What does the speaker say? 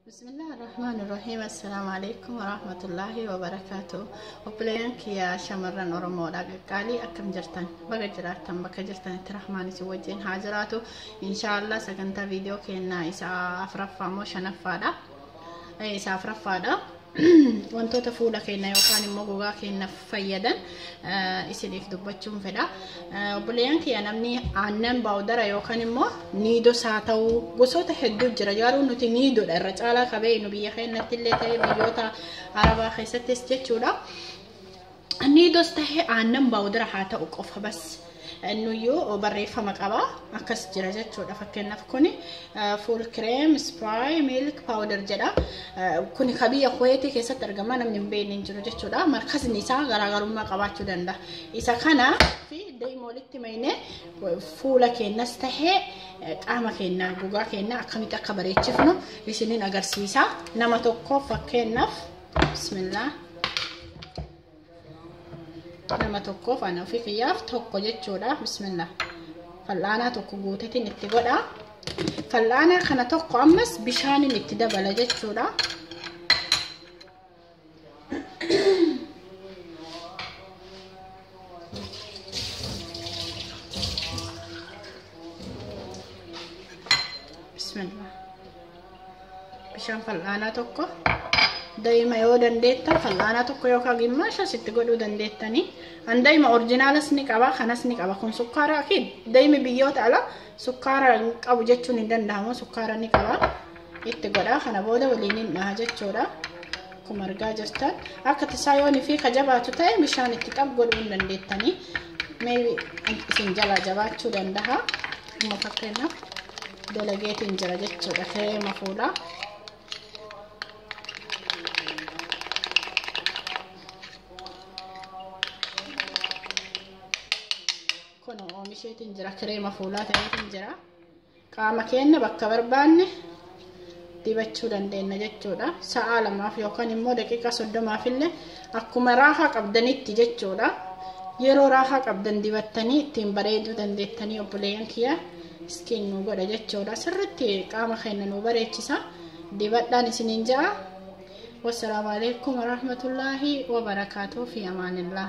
Bismillah ar-Rahmaan ar-Rahiim. Assalaamu alaikum wa rahmatullahi wa barakaatuh. Obboleeyyan kiyya shamarran Oromoodha qaqqaalii, akkam jirtan? Baga jiraattan, bakka jirtanitti Rahmaan isin wajjin haa jiraatu. Inshaallah sagantaa viidiyoo kennaa isa afuraffaa moo shanaffaadha? Isa afuraffaadha. Wantoota fuula keenya yookaan immoo gogaa keenya fayyadan isiniif dubbachuun fedha. Obboleeyyan kiyya, namni aannan baawdara yookaan immoo Niidos haa ta'u, gosoota hedduu jira. Garuu nuti Niidoodha irra caalaa qabeenu biyya keenyatti illee ta'e biyyoota Arabaa keessattis jechuudha. Niidos ta'ee aannan baawdara haa ta'u qofa bas. Innuyyuu barreeffama qaba, akkas jira jechuudha. Fakkeenyaaf kuni full cream spray milk powder jedha. Kuni ka biyya Kuweetii keessatti argama, namni hin beekne hin jiru jechuudha. Markasni isaa garaagarummaa qabaachuu danda'a. Isa kana fi daa'ima walitti maynee fuula keenyas tahee qaama keenya, gogaa keenya akkamitti akka bareechifnu isiniin agarsiisa. Nama tokko fakkeenyaaf, bismillah, nama tokkoof, ana ofii kiyyaaf tokko jechuudha. Bismillah, fal'aanaa tokko guutetiin itti godha. Fal'aanaa kana tokko ammas bishaaniin itti dabala jechuudha. Bismillah, bishaan fal'aanaa tokko, daa'ima yoo dandeettan fal'aanaa tokko yookaan gimmaasha sitti godhuu dandeettanii. An daa'ima orjinaalas ni qaba, kanas ni qaba. Kun sukkaara akiid, daa'imi biyyoota ala sukkaara hin qabu jechuun hin danda'amu, sukkaara ni qaba. Itti godha, kana booda waliin hin dhaha jechuudha. Akkuma argaa jirtan, akka tasaa yoonii fi ka jabaatu ta'e bishaan itti qab godhuu hin dandeettanii. Maybe isin jalaa jabaachuu danda'a. Amma fakkeenyaaf dalageetiin jira jechuudha kireema fuulaa. Kun oomisheetiin jira, kireema fuulaa ta'eetiin jira. Qaama keenya bakka barbaanne dibachuu dandeenya jechuudha. Sa'aa 2f yookaan immoo daqiiqaa 30f illee, akkuma raahaa qabdanitti jechuudha. Yeroo raahaa qabdan dibattanii ittiin bareeduu dandeettanii, obboleeyyan kiyya. Skin nu godha jechuudha. Sirritti qaama keenya nu bareechisa. Dibadhaan isiniin ja'a. Wassalaamu alaikum warahmatullaahi wabarakaatuh, fi amaanillah.